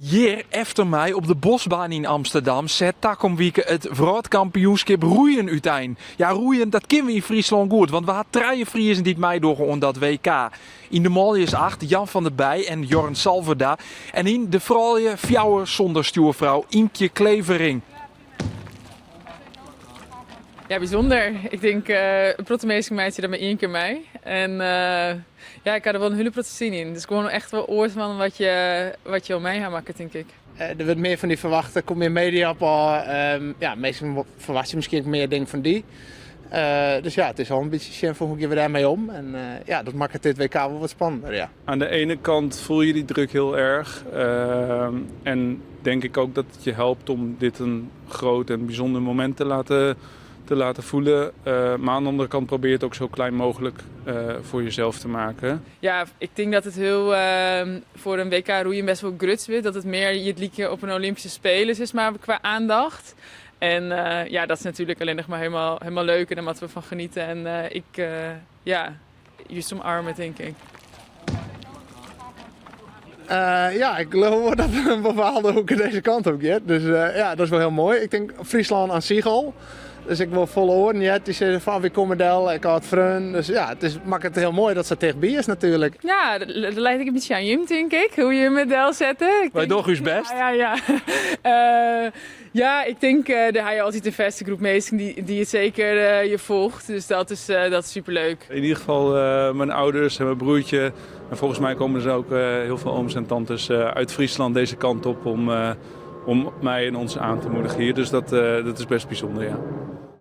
Hjir efter my op de Bosbaan yn Amsterdam set takom wike it wrâldkampioenskip roeien útein. Ja, roeien dat kinne we yn Fryslân goed, want we ha trije Friezen dy't meidogge oan dat WK. Yn de manljusacht Jan van der Bij en Jorn Salverda en yn de froulju fjouwer sûnder stjoerfrou Ymkje Clevering. Ja, bysûnder. Ik tink in protte minsken meitsje dat mar ien kear mei. En ja, ik ha der wol in hiele protte sin yn. It is gewoan echt wol oars fan wat je, wat je al mei ha makke, tink ik. Der wurdt mear fan dy ferwachte, der komt mear media op ôf. Ja, minsken ferwachtsje miskien ek mear dingen fan dy. Dus ja, it is al in bytsje sjen fan hoe gean we dêrmei om. En ja, dat makket dit WK wol wat spannender, ja. Aan de ene kant voel je die druk heel erg. En denk ik ook dat het je helpt om dit een groot en bijzonder moment te laten voelen. Maar aan de andere kant probeer je het ook zo klein mogelijk voor jezelf te maken. Ja, ik tink dat it hiel foar in WK roeien bêst wol grut wurdt. Dat it mear it lykje op in Olympische Spelen is, mar kwa oandacht. En ja, dat is natuerlik allinnich mar hielendal, hielendal leuk en dêr moatte we fan genietsje. En ik, ja, júst omearmje, tink ik. Ja, ik leau wol dat der in bepaalde hoeke dizze kant op giet. Dus ja, dat is wol hiel moai. Ik tink Fryslân oan sich al. Dus ik wol folle oaren heard dy sizze fan wy komme del, ik hâld freonen. Dus ja, it is, makket it hiel moai dat sa tichtby is natuerlik. Ja, dat leit ek in bytsje oan jim, tink ik, hoe't jim it delsette. Ik Wy tink- dogge ús bêst. Ja. Ja, ik tink, dêr ha je altyd in fêste groep minsken dy't it seker je folget. Dus dat is superleuk. In ieder geval mijn ouders en mijn broertje. En volgens mij komen er ook heel veel ooms en tantes uit Friesland deze kant op om mij en ons aan te moedigen hier. Dus dat is best bijzonder, ja.